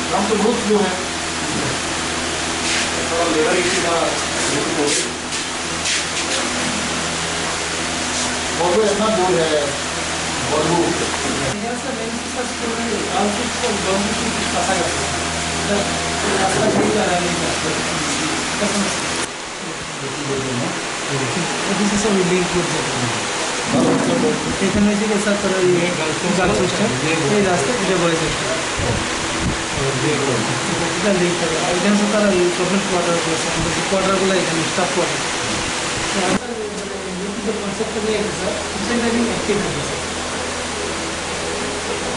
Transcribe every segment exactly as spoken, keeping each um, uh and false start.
काम तो बहुत स्लो है। थोड़ा लेबर इशू का, वो तो बोले। वॉल्वो इतना दूर है, वॉल्वो। यहाँ से मेन से सच बोल रहे हैं, गाँव से इसको गाँव से कुछ पता करते हैं। इधर रास्ता सही जा रहा है, नहीं जा रहा है। कसम से। অফিসে সব লিংক করছে। এখানে হচ্ছে কি স্যার, তারা এই গার্লস হোস্টেল, এই রাস্তা, এটা বয়েজ হোস্টেল। এটা লিংক করে। আর এখানে সব তারা এই গভর্নমেন্ট কোয়ার্টার করেছে, আমাদের যে কোয়ার্টারগুলো এখানে স্টাফ কোয়ার্টার। তো আমরা মানে নতুন যে কনসেপ্টটা নিয়ে এসেছে স্যার, সেটা নিয়ে অ্যাক্টিভ হয়েছে স্যার।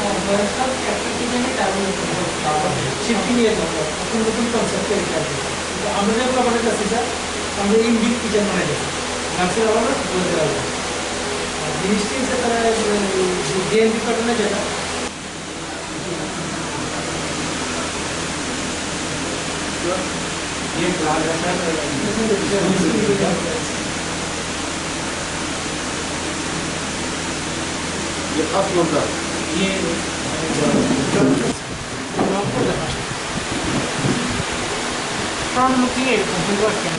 আর বয়স্ক একটা কি জানি তার মধ্যে শিফটিং নিয়ে যাবো, নতুন নতুন কনসেপ্টে এটা আর কি। তো আমরা যে প্রপার্টি আছে স্যার, আমরা ইনবিল্ট কিচেন বানাই দিচ্ছি। গাছের আলাদা, বইয়ের আলাদা। আর জিনিসটি হচ্ছে তারা, ওই, যে ডিএনডি প্যাটার্নে যেটা। ये प्लान है सर। ये फर्स्ट फ्लोर का। ये फ्रंट लुकिंग है, कंप्यूटर के।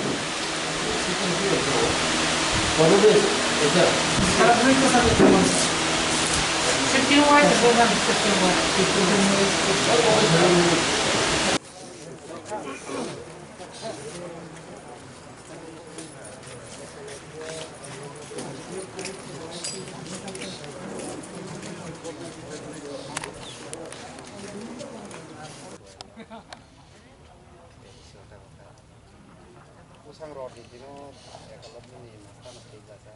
Usang rod ni tino ekolog ni masta no tei jasa.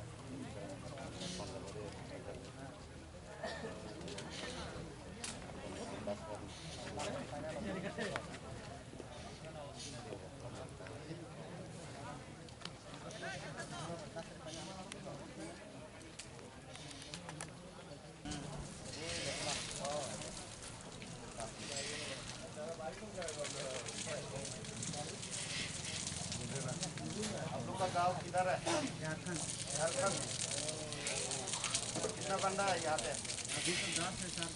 आप लोग का गांव किधर है? झारखंड। झारखंड। कितना बंदा है यहाँ पे? अभी तो दस है सर।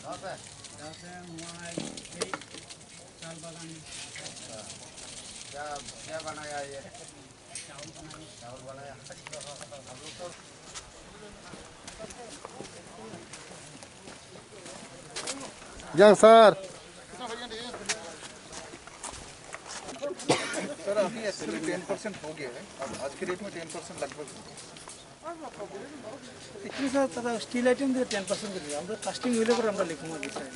दस है? दस है, वहाँ है एक साल बगान। अच्छा। क्या, क्या बनाया ये? चावल बनाया। चावल बनाया। हम लोग तो जंग सर। सर, अभी एक्चुअली टेन परसेंट हो गया है। अब आज के डेट में टेन परसेंट लगभग हो गया। একটু স্যার, তারা স্টিল আইটেম দিয়ে টেন পার্সেন্ট করে দিবে। আমরা কাস্টিং হইলে পরে আমরা লিখবো আর কি, স্যার।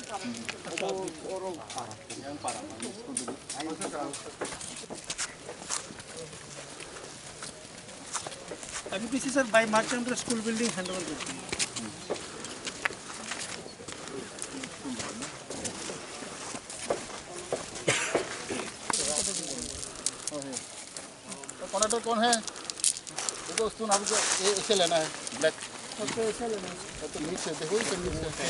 আমি কিছু স্যার, বাই মার্চ আমরা স্কুল বিল্ডিং হ্যান্ড ওভার করছি। तो कनेक्टर कौन है? देखो, उस तुम अभी को ये, इसे लेना है, ब्लैक। ओके, इसे लेना है। ये तो मिक्स है, देखो, ये तो मिक्स है।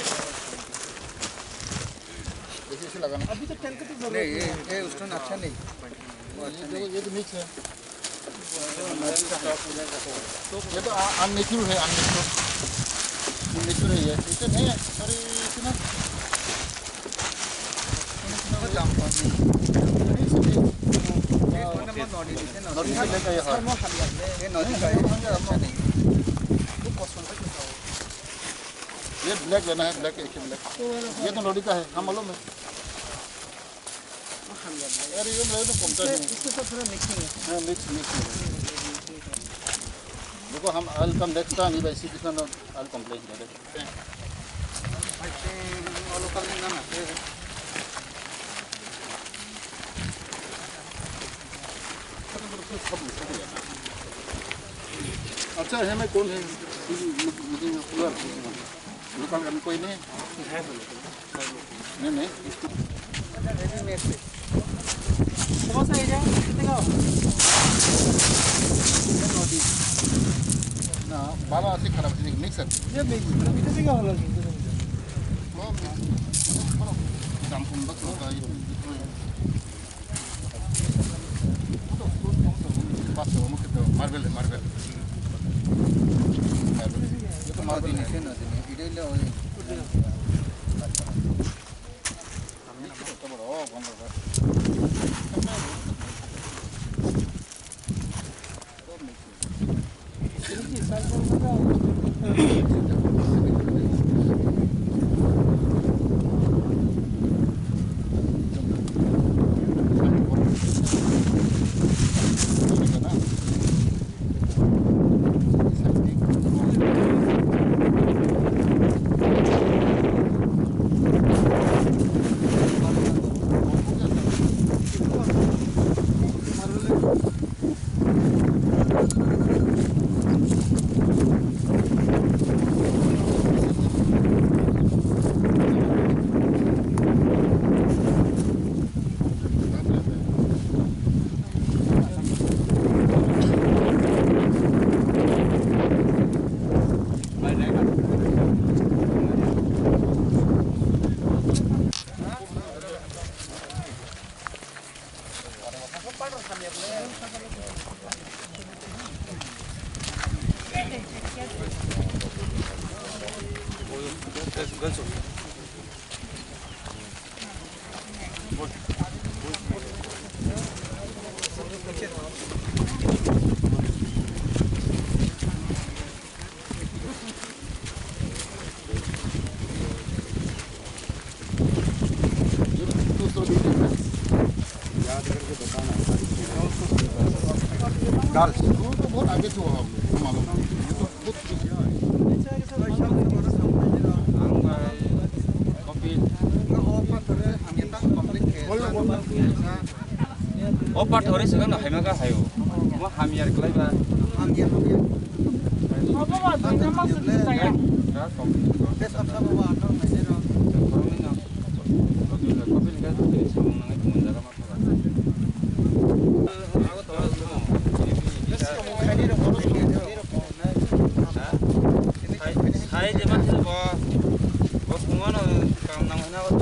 देखिए, इसे लगाना। अभी तो टैंक तो जरूरत नहीं, ये, नहीं है। ये उस तुम अच्छा नहीं। वो ये अच्छा देखो, नहीं। ये तो मिक्स है। ये तो आ-, अननेचुरल है, अननेचुरल। ये नेचुरल है ये। ये तो नहीं है, सॉरी, इतना ये ब्लैक लेना है, ब्लैक, एक ही ब्लैक। ये तो नॉडी का है, हाँ, मालूम है। अरे, ये मेरे तो कम इसमें, है। इसमें तो थोड़ा मिक्सिंग है। हाँ, मिक्स, मिक्स है। देखो, हम I'll come next time, if I see this one, I'll complain, direct। अच्छा, है, मैं कौन है? मुझे, मुझे, मुझे, लोकल का कोई नहीं? नहीं, नहीं। कौन सा एरिया? कितने का हो? না, ভালো আছে, খারাপ আছে, মিক্স আছে। ये मिक्स, तो कितने का होगा? वो দাম কম বা কম, এই, এই, বাচ্চা, অমুক তো মার্বেল, মার্বেল। Girls, वो तो बहुत आगे से हुआ हम, मालूम है। ये तो बहुत पीछे है। Opa thori swnam no haima kha hayo. Mo hamya kwlai ba. Opa ba duina ma swnam saya. Ka complete ko. Te sabsa baba atal mai ro. Koroni no. Ko tu ko pil ga tu samung nang tu mun jaga ma. Sai, sai de ma bo. Bo phungo no kam nang na ko.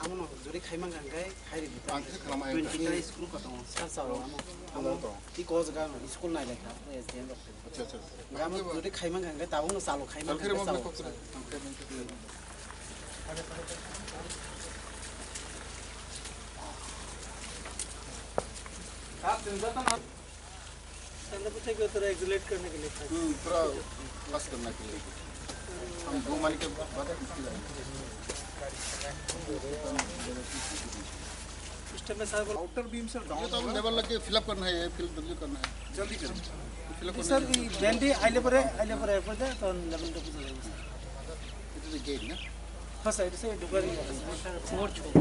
Amo no jodi khai mangkha hwnkhe khai rwdi ta. Ang kisa khlama hai. Twenty ta school ko tongo, sir, sir, amo. Amo. Amo to. Ti ko jaga no school nai lekha, S D M rok. Acha, acha. Amo jodi khai mangkha hwnkhe tabuk no chalo khai mangkha hwnkhe chalo. Sir, sir, sir. Sanda puchai ko tora exonerate karne ke liye tha. Hmm, pura pass karne ke liye. Hum do mahine ke baad iski. Us time mein sir ko outer beam sir down. Ye to ab level lage fill up karna hai, ye fill W karna hai. Jaldi karo. Fill up karna hai. Sir, ye band hi aile pore, aile pore, aile pore to level to puchai jabo sir. It is a gate na? Ha sir, it is a dugar. More chhod.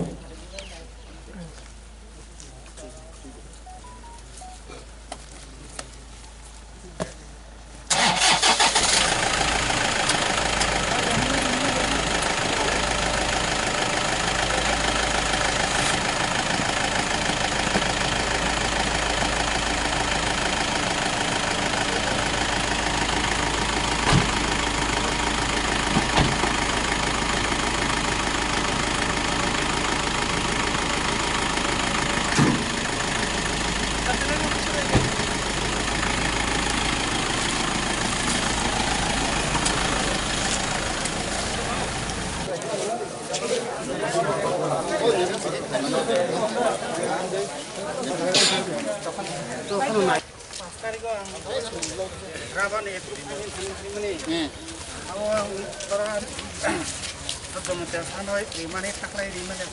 Pas tarikh o ang Rabani approve khaimani, khaimani. Hmm. Abo ang tora Abdul Mukhtar Khan hoi rimani, thaklai rimani.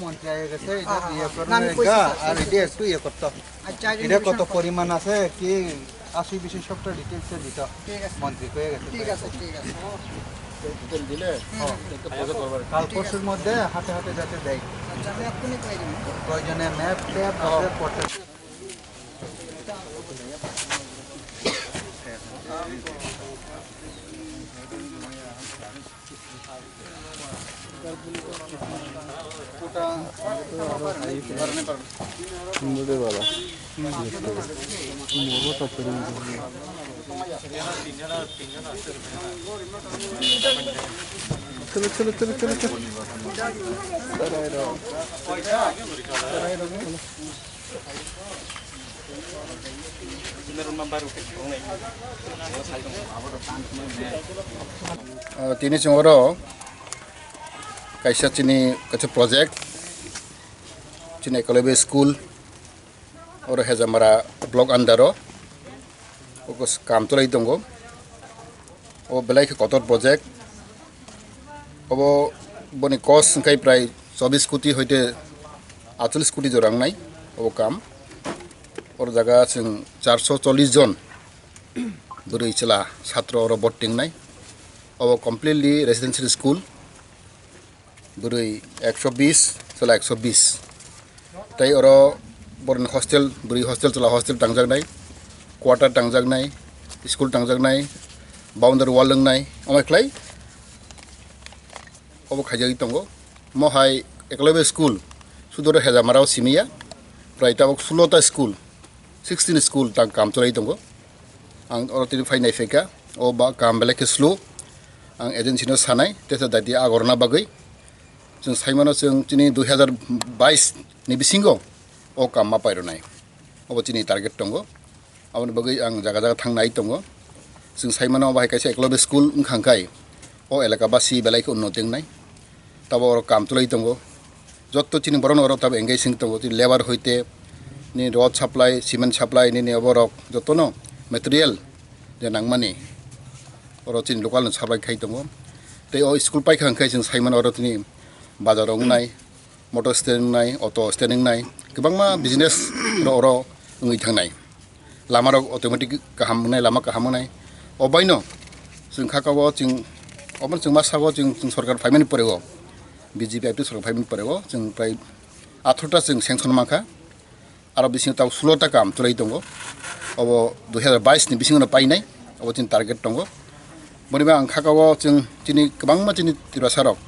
মন্ত্রী আগে গেছে, এটা ইয়ে করে না, আমি না, কইছি গা, তো, আর এটা একটু ইয়ে করতো। আচ্ছা, আগে এটা কত নিবেশন কর। পরিমাণ আছে, কি আছে, এই বিষয়ে সবটা ডিটেইলসে দিত। ঠিক আছে। মন্ত্রী কয়ে গেছে। ঠিক আছে, ঠিক আছে। ও। ডিটেইল দিলে, হুম। একটা প্রজেক্ট করবার। কাল ঠিক আছে। পরশুর মধ্যে হাতে হাতে যাতে দেয়। আচ্ছা, আমি এক্ষুনি কয়ে দিব। প্রয়োজনে ম্যাপ ট্যাপ ও। আছে, করতে। Chalo, chalo, chalo, chalo, chalo. Ah, tini chwng oro kaisa chini kaisa project, chini Eklavya school, oro Hejamara block under o, o kam chwlai tongo. O belai khe kotor project. Obo boni cost hwnkhe prai chobbish koti hoite atchollish koti jora wngnai obo kam. Oro jaga chwng charso chollish jon bwrwi chwla satro oro boarding wngnai. Obo completely residential school. Bwrwi ekso bis, chwla ekso bis. Tei oro borokni hostel, bwrwi hostel, chwla hostel tangjaknai, quarter tangjaknai, school tangjaknai, boundary wall wngnai, omo khlai obo khaijagwi tongo. Omo hai Eklavya school, sudoro Hejamara o simiya, prai tabuk sulo ta school, sixteen school tang kam chwlai tongo. Ang oro tini phai nai phaikha, o ba kam belai khe slow. Ang agency no sanai, tesa daiti agorna bagwi. Chwng saimano chwng chini dui hazar bais ni bisingo o kam ma pairwnai. Obo chini target tongo. Aboni bagwi ang jaga jaga thang nai tongo. Chwng saimano obo hai kaisa Eklavya school wngkha hwnkhe o elaka basi belai khe unnoti wngnai. Tabo oro kam chwlai tongo. Jotto chini borok no oro tabo engage wng tongo, chini labour hoite, nini rod supply, cement supply, nini oborok jotono material je nangmani oro chini local no supply khai tongo. Tei o school paikha hwnkhe chwng saimano oro chini bazar wngnai, motor stand wngnai, auto stand wngnai, kwbangma business ro oro wngwi thangnai. Lama rok automatic kaham wngnai, lama kaham wngnai. O baino chwng kha ka o chwng, obo chwng ma sabo chwng, chwng sorkar phaimani pore o, B J P I P F T sorkar phaimani pore o chwng prai atharota chwng sanction mankha. Aro bisingo tabuk sulo ta kam chwlai tongo. Obo dui hazar bais ni bisingo no painai, obo chini target tongo. Boni ba ang kha ka o chwng chini kwbangma chini Tiprasa rok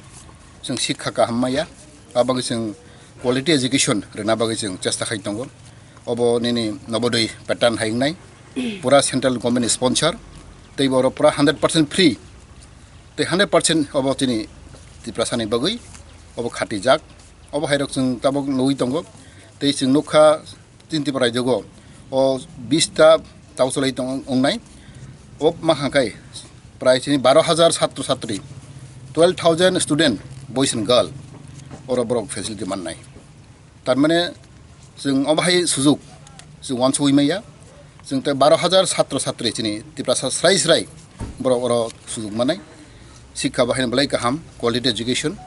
chwng sikha kaham maya, abo bagwi chwng quality education rwna bagwi chwng chesta khai tongo. Obo nini Novodaya pattern hai wngnai, pura central government sponsor, tei bo oro pura hundred percent free, tei hundred percent obo chini Tiprasa ni bagwi obo khatijak. Obo hai rok chwng tabuk nugwi tongo, tei chwng nukha chini Tripura rajyogo o bis ta tausolai tong wngnai. O ma hwnkhai prai chini baro hajar satro satri, twelve thousand student, boys and girl, oro borok facility mannai. Tar mane chwng obo hai sujuk chwng uansugwi maya, chwng tei baro hajar satro satri chini Tiprasa srai srai borok oro sujuk manai. Sikha bahai belai kaham, quality education.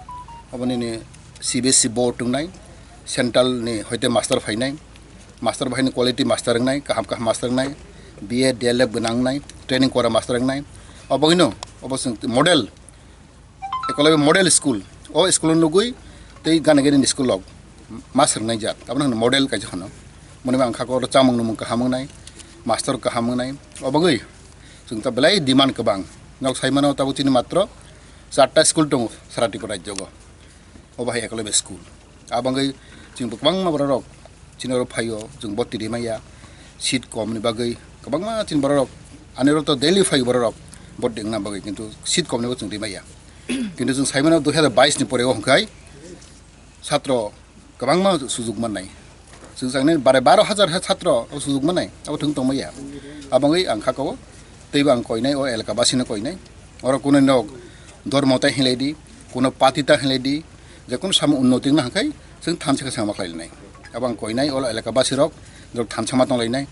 Obo nini C B S E board wngnai, central ni hoite master phainai, master bahai ni quality master wngnai, kaham kaham master wngnai, B Ed, D El Ed gwnang wngnai, training kora master wngnai. Obo hino, obo chwng model, Eklavya model school. O school o nugwi tei gana gini school rok ma swrwngnai jak. Abono hwno model kaisa hwno. Moni ang kha ko chamung numung kaham wngnai. Master kaham wngnai. O bagwi chwng ta belai demand kwbang. Nok saimano tabuk chini matro charta school tongo sara Tripura rajyogo. Obo hai ekolobe school. A bagwi chwng bo kwbangma bororok chini oro phaio, chwng bo tiri maya. Seat komni bagwi kwbangma chini bororok, ani oro to daily phaio bororok bo dengna bagwi, kintu seat komni bo chwng rimaya. Kintu chwng saimano dui hazar bais ni pore o hwnkhe satro kwbangma sujug mannai. Chwng sakni bare baro hazar ha satro o sujug mannai, abo thwng tongmaya. Abangwi ang kha kao, teibo ang koinai, o elaka basino koinai. Oro kuno nok dormo ta hinlai di, kuno pati ta hinlai di, je kuno samo unnoti wngna hwnkhe chwng thansa khe sama khlai lainai. Abo ang koinai, o elaka basirok, norok thansa ma tong lainai.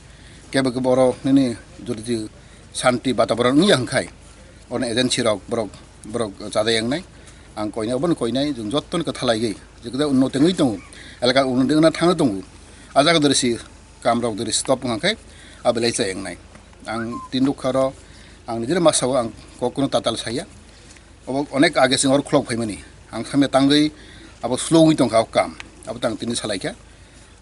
Kebo kebo oro nini jodi santi bataboron wngya hwnkhe, ono agency rok borok, borok chajak wngnai. Ang koinai, obono koinai, chwng jottoni kwtha laigwi, je kwtal unnoti wngwi tongo, elaka unnoti wngna thangwi tongo. A jaga dori si kam rok dori stop wngkha khe, a belai chai wngnai. Ang tin rukha ro, ang nijera ma sao, ang kok kuno tatal saya. Obo onek age chwng oro khulok phaimani. Ang samya tangwi abo slow wngwi tongkha o kam. Abo tang tini salaikha.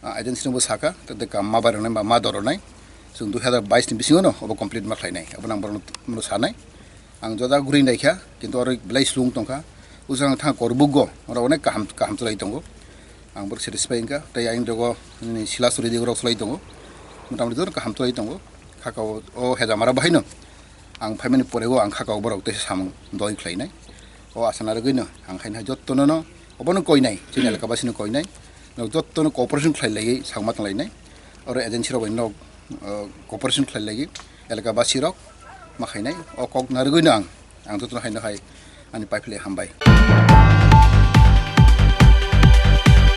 Ah, agency no bo saka, tei kam ma bairoknai ba ma doroknai. Chwng dui hazar bais ni bisingo no obo complete ma khlainai. Abo nang borokno, borokno sanai. Ang joda guri naikha, kintu oro belai slung tongkha. Usang thang korbuk go, oro onek kaham, kaham chwlai tongo. Ang borok satisfy wngkha, tei ayang jogo nini sila suri digo rok chwlai tongo. Motamoti joto kaham chwlai tongo. Khaka o, o hejamara bahaino ang phaimani pore o ang khaka o borok tei samung doi khlainai. O asa narwgwino ang khaina jottono no obono koinai, chini elaka basino koinai. Nok jottono cooperation khlai laiwi sakma tong lainai. Oro agency rok bai nok, o, cooperation khlai laiwi elaka basi rok ma khainai. O kok narwgwino ang, ang jottono haino hai ani pai philai hambai.